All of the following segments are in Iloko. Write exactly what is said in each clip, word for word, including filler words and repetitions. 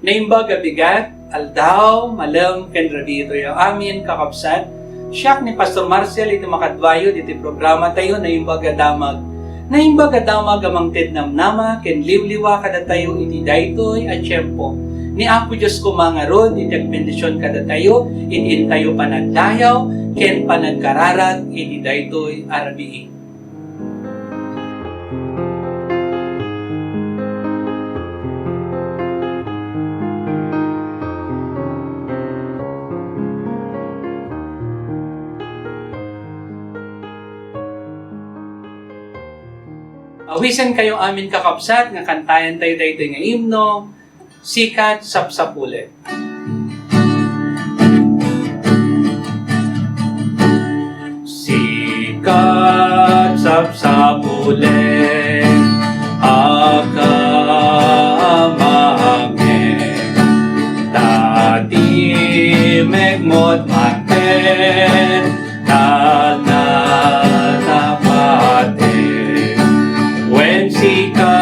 Naimbag a bigat, aldaw, malem, ken rabii itoy amin, kakabsat. Siak ni Pastor Marcel iti makaduayo ditoy programa tayo, Naimbag a Damag. Naimbag a Damag a mangted namnama ken liwliwa kadatayo iti daytoy a tiempo. Ni Apo Dios koma ngarud iti agbendision kadatayo iti intayo panagdayaw ken panagkararag iti daytoy a rabii. Awisen kayo amin, kakabsat, nga kantayan tayo daytoy nga imno, Sikat Sapsapulen. Sikat sapsapulen, akamangeng, ta ti mekmot manten, talna ta patek. Wen sika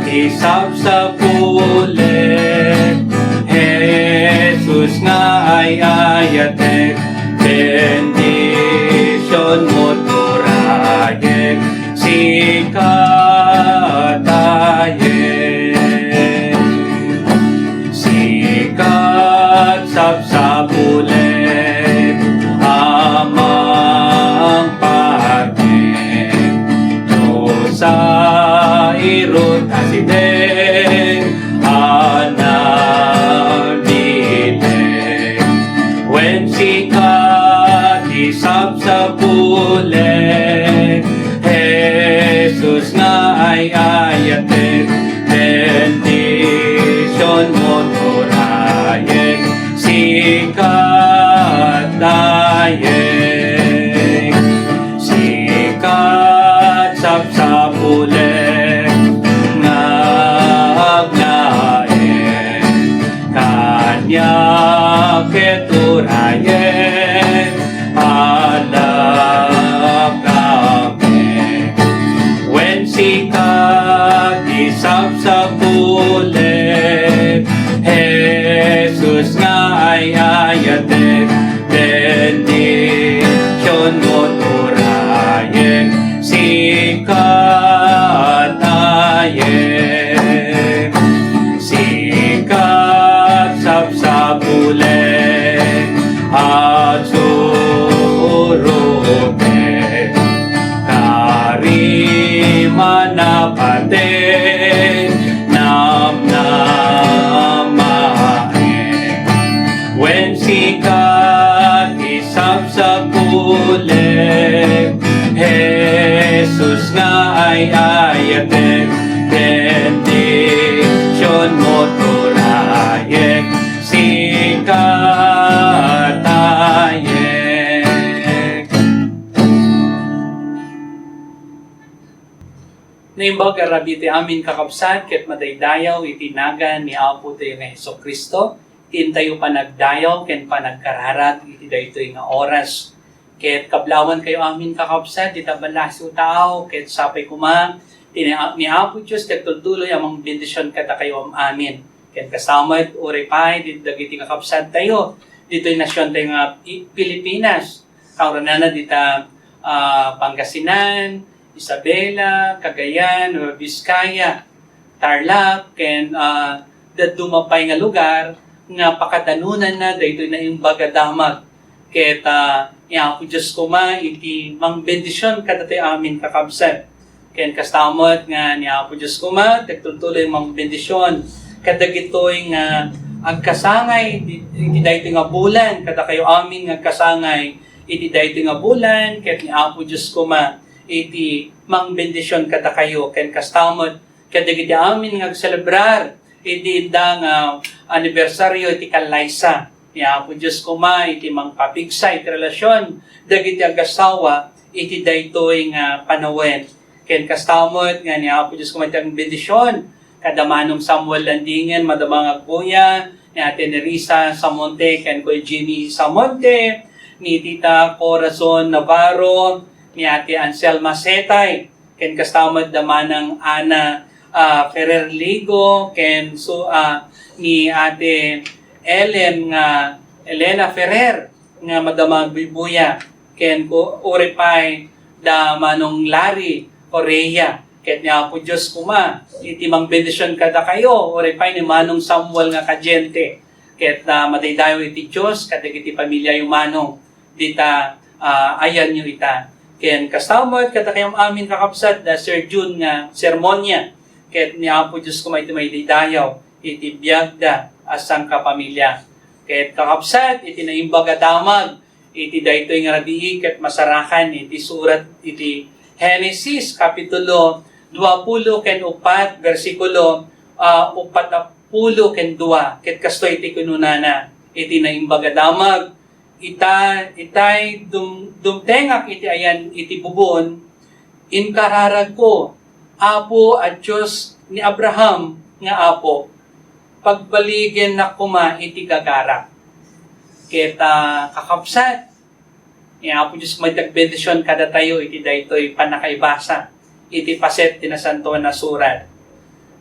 ti sapsapulen, Jesus nga ay-ayatek, bendisionmo turayek, sika tayek. Sikat sapsapulen, Amang paten, Dios a irut a sideng a nagditeng. Wen sika ti sapsapulen, Jesus nga ay-ayatek, bendisionmo turayek, sika tayek. Sikat sapsapulen nga agnaed, kaniak ket turayek, alabkamek. Wen sika ti sapsapulen, Jesus nga ay-ayatek, bendisionmo turayek, sika tayek. Sikat sapsapulen, agsurotek, kari manapaten, namnamaen. Wen sika ti sapsapulen, Jesus nga ay-ayatek, bendisionmo turayek, sika tayek. Naimbag a rabii ti amin, kakabsat, ket madaydayaw iti nagan ni Apotayo nga Jesu-Cristo, ti intayo panagdayaw ken panagkararag iti daytoy nga oras. Ket kablawan kayo amin, kakabsat, dita ballasiw taaw, ket sapay koma ti ni, ni Apo Dios ti agtultuloy a mangbendision kadakayo am-amin. Ken kasta met, uray pay, di, dagiti kakabsat tayo, ditoy nasion tayo nga i-, Pilipinas. Kauranana dita, ah, Pangasinan, Isabela, Cagayan, Nueva Vizcaya, Tarlac, ken, ah, dadduma pay nga lugar nga pakadanonanna daytoy Naimbag a Damag. Ket, ah, ni Apo Dios koma iti mangbendision kadatayo amin, kakabsat. Ken kasta met nga ni Apo Dios koma ti agtultuloy mangbendision kadagitoy nga agkasangay iti, iti daytoy nga bulan, kadakayo amin nga agkasangay iti daytoy nga bulan, ket ni Apo Dios koma iti mangbendision kadakayo, ken kasta met kadagiti amin nga agselebrar iti idda nga anibersario iti kallaysa. Ni Apo Dios koma iti mangpapigsa iti relasion dagiti agasawa iti daytoy nga panawen. Ken kasta met nga ni Apo Dios koma iti mangbendision kada Manong Samuel Landingen, madama nga agbuya, ni Ate Nerissa Samonte, ken Kuya Jimmy Samonte, ni Tita Corazon Navarro, ni Ate Anselma Setay, ken kasta met da Manang Ana ah, Ferrer Ligo, ken so, ah, ni Ate Ellen nga, Elena Ferrer nga madama agbuybuya, ken ku-, uray pay da Manong Larry Correa, ket ni Apo Dios koma iti mangbendision kadakayo, uray pay ni Manong Samuel nga Cadiente, ket, ah, madaydayaw iti Dios kadagiti pamiliayo Manong dita, ah, ayanyo ita. Ken kasta met kadakayo amin, kakabsat, da Sir Jun nga sermonia, ket ni Apo Dios koma iti madaydayaw iti biagda a sangkapamilia. Ket kakabsat, iti naimbag a damag iti daytoy nga rabii ket masarakan iti surat iti Genesis, kapitulo duapulo ken upat, bersikulo, ah, uppat a pulo ken dua, ket kastoy ti kinunana iti naimbag a damag, Ita-, itay dum-, dumtengak iti ayan iti bubon, inkararagko, Apo a Dios ni Abraham nga Apo, pagbaligennak koma iti gagarak. Ket, ah, kakabsat, ni Apo Dios met ti agbendision kadatayo iti daytoy pannakaibasa iti paset ti Nasantoan a Surat.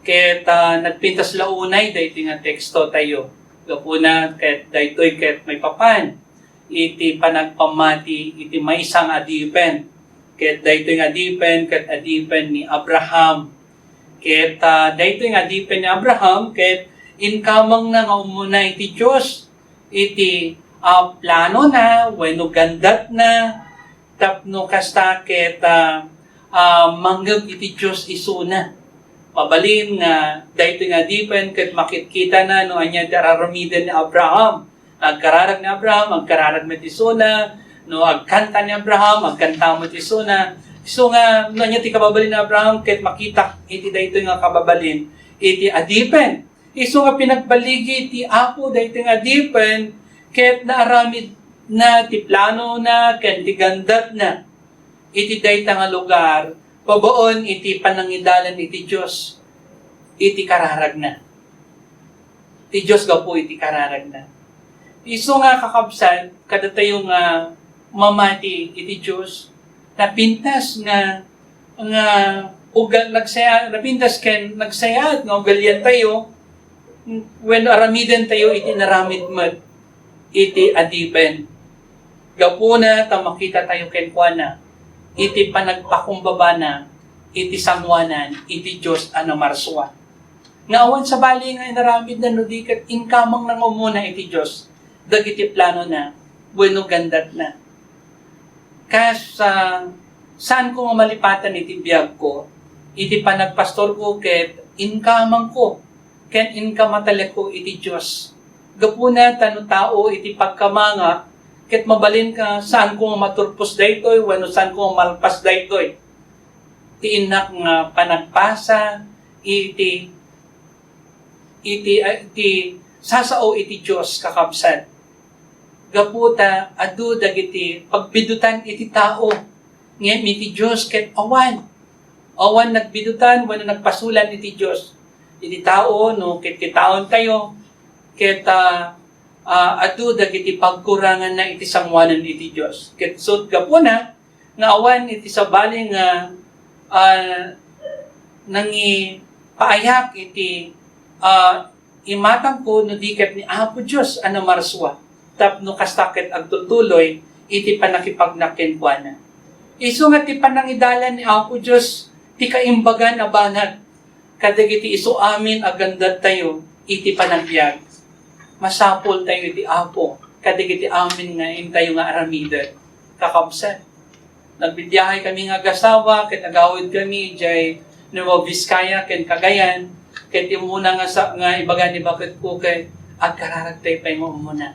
Ket, ah, nagpintas la unay daytoy nga teksto tayo. Gapuna ket daytoy ket maipapan iti panagpammati iti maysa nga adipen. Ket daytoy nga adipen ket adipen ni Abraham. Ket, ah, daytoy nga adipen ni Abraham ket inkamangna nga umuna iti Dios iti, ah, planona wenno gandatna tapno kasta ket, ah, ah, mangngeg iti Dios isuna. Mabalin nga daytoy nga adipen ket makitkitana no ania ti ar-aramiden ni Abraham. Agkararag ni Abraham, agkararag met isuna, no agkanta ni Abraham, agkanta met isuna. Isu nga, no ania ti kababalin ni Abraham, ket makita iti daytoy nga kababalin, iti adipen. Isu nga pinagbaligi ti Apo daytoy nga adipen, ket naaramidna ti planona ken ti gandatna iti dayta nga lugar, babaen iti panangidalan iti Dios iti kararagna. Ti Dios gapu iti kararagna. Isu nga kakabsat, kadatayo nga mamati iti Dios, napintas nga, nga ugal-, nagsaya-, napintas ken nagsayaat nga ugalian tayo, wenno aramiden tayo iti naramid met iti adipen. Gapuna ta makita tayo kenkuana iti panagpakumbabana iti sangoanan iti Dios a namarsua. Nga awan sabali nga inaramidna no di ket inkamangna nga umuna iti Dios dagiti planona wenno gandatna. Kas, ah, saanko nga malipatan iti biagko, iti panagpastorko ket inkamangko ken inka matalekko iti Dios. Gapuna ta no tao iti pagkamangak, ket mabalin nga saanko nga maturpos daytoy wenno saanko nga malpas daytoy. Ti innak nga panagpasa iti, iti, ah, iti sasao iti Dios, kakabsat. Gapu ta adu dagiti pagbidutan iti tao, ngem iti Dios ket awan. Awan nagbidutan wenno nagpasolan iti Dios. Iti tao, no kitkitaentayo, ket, ah, ah, adu dagiti pagkuranganna iti sangoanan iti Dios. Ket sut gapuna nga awan iti sabali nga, ah, nangipaayak iti, ah, imatangko no di ket ni Apo Dios a namarsua, tapno kasta ket agtutuloy iti pannakipagnak kenkuana. Isu nga ti panangidalan ni Apo Dios ti kaimbagan a banag kadagiti isu amin a gandattayo iti panagbiag. Masapultayo iti Apo kadagiti amin nga intayo nga aramiden. Kakabsat, nagbibiahe kami nga agasawa ket agawid kami idiay Nueva Vizcaya ken Cagayan, ket immuna nga sa-, nga ibaga ni baketko ket agkararagtayo pay nga umuna.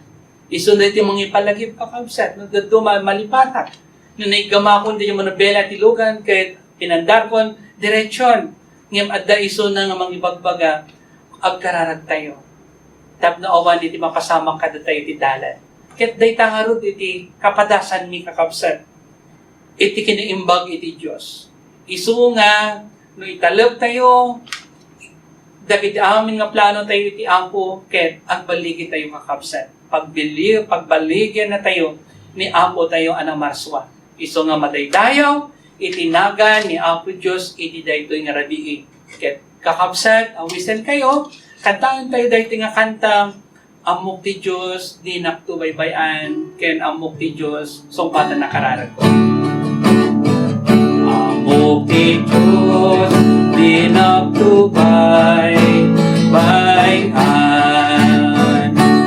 Isu daytoy mangipalagip, kakabsat, no dadduma malipatak. No naiggamakon daytoy manubela ti lugan ket pinandarkon direksion, ngem adda isuna nga mangibagbaga, agkararagtayo tapno awan iti mapasamak kadatayo iti dalan. Ket dayta ngarud iti kapadasanmi, kakabsat, iti kinaimbag iti Dios. Isu nga no italektayo dagiti amin nga planotayo iti Apo ket agbaligi tayo, kakabsat. Pagbili-, pagbaligennatayo ni Apo tayo a namarsua. Isu nga madaydayaw iti nagan ni Apo Dios iti daytoy nga rabii. Ket Kakabsat, awisenkayo, kantaentayo daytoy nga kanta, Ammok ti Dios, dinakto baybay-an, ken Ammok ti Dios, sungbatanna kararagko. Ammok ti Dios, dinakto baybay-an.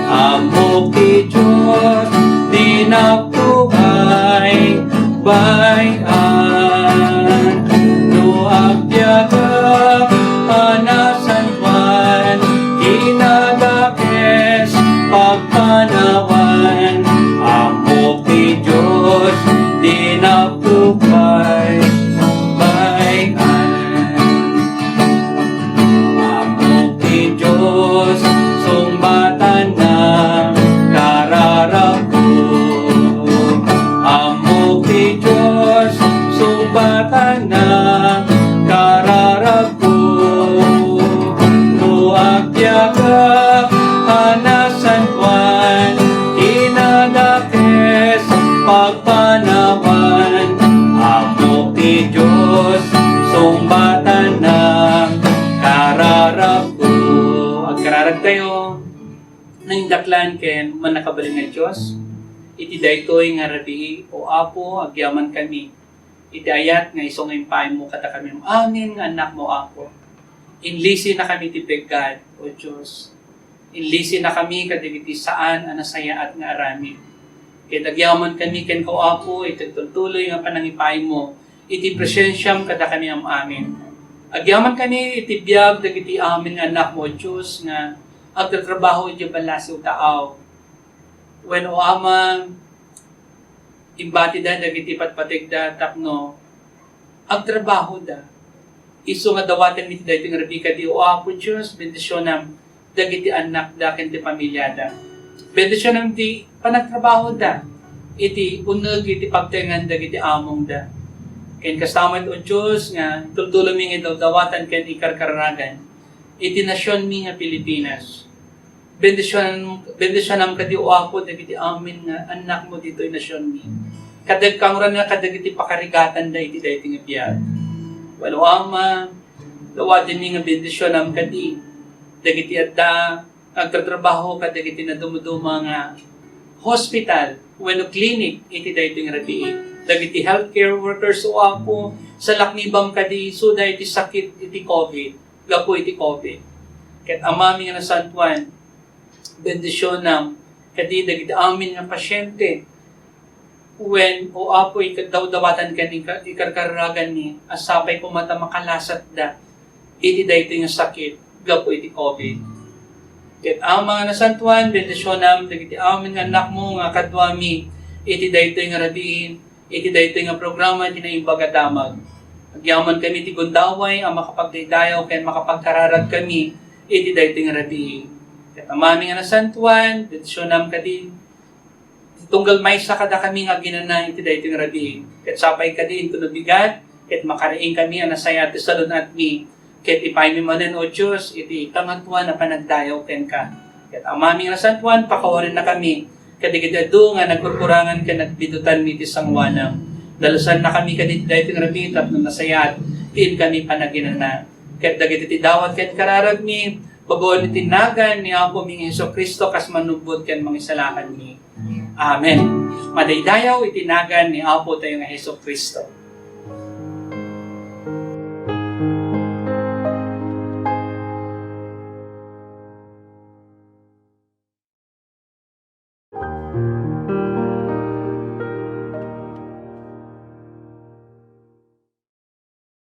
Ammok ti Dios, dinakto baybay-an. No agbiagak a nasantoan, kinadakes pagpanawan, Ammok ti Dios, dinakto baybay-an. Ammok ti Dios, sungbatanna kararagko. Ammok ti Dios, sungbatanna kararagko. No agbiagak a nasantoan, kinadakes pagpanawan, Ammok ti Dios, sungbatanna kararagko. Agkararagtayo, naindaklan ken mannakabalin nga Dios, iti daytoy nga rabii, O Apo, agyamankami iti ayat nga isu nga impaaymo kadakami amin nga annakmo, Apo. Inlisinakami ti peggad, O Dios. Inlisinakami kadagiti saan a nasayaat nga aramid. Ket agyamankami kenka, O Apo, iti agtultuloy nga panangipaaymo iti presensiam kadakami am-amin. Agyamankami iti biag dagiti amin nga annakmo, O Dios, nga agtatrabaho iti ballasiw taaw. Wen, O Ama, imbatida dagiti patpategda tapno agtrabahoda. Isu nga dawatenmi iti daytoy nga rabii kadi, O Apo Dios, bendisionam dagiti annakda ken ti pamiliada. Bendisionam ti panagtrabahoda iti uneg iti pagtaengan dagiti amongda. Ken kasta met, O Dios, nga tultulomi nga idawdawatan ken ikarkararagan iti nasionmi nga Pilipinas. Bendisionan, bendisionam kadi, O Apo, dagiti amin nga annakmo ditoy nasionmi. Kadagkangran nga kadagiti pakarigatanda iti daytoy nga biag. Wen, O Ama, dawatenmi nga bendisionam kadi dagiti adda agtatrabaho kadagiti nadumduma nga hospital wenno clinic iti daytoy nga rabii. Dagiti healthcare workers, O Apo, salaknibam kadi isuda iti sakit iti COVID, gapu iti COVID. Ket Amami nga nasantoan, bendisionam kadi dagiti amin nga pasyente. Wen, O Apo, ikadawdawatan ken ika-, ikarkararaganmi a sapay koma ta makalasatda iti daytoy nga sakit gapu iti COVID. Ket Ama nga nasantoan, bendisionam dagiti amin nga annakmo nga kaduami iti daytoy nga rabii, iti daytoy nga programa iti Naimbag a Damag. Agyamankami ti gundaway a makapagdaydayaw ken makapagkararag kami iti daytoy nga rabii. Ket Amami nga nasantoan, bendisionam kadi tunggal maysa kadakami nga aginana iti daytoy nga rabii. Ket sapay kadi inton nabigat, ket makariing kami a nasayaat ti salun-atmi, ket ipaaymi manen, O Dios, iti kangatoan a panagdayaw kenka. Ket Amami nga nasantoan, pakawanenna kami kadagiti adu nga nagkurkurangan ken nagbidutanmi iti sangoanam. Dalusanna kami kadagiti daytoy nga rabii tapno nasayaat ti inkami panaginana. Ket dagiti ti dawat ken kararagmi, babaen iti nagan ni Apomi nga Jesu-Cristo, kas manubbot ken mangisalakanmi. Amen. Madaydayaw iti nagan ni Apo tayo nga Jesu-Cristo.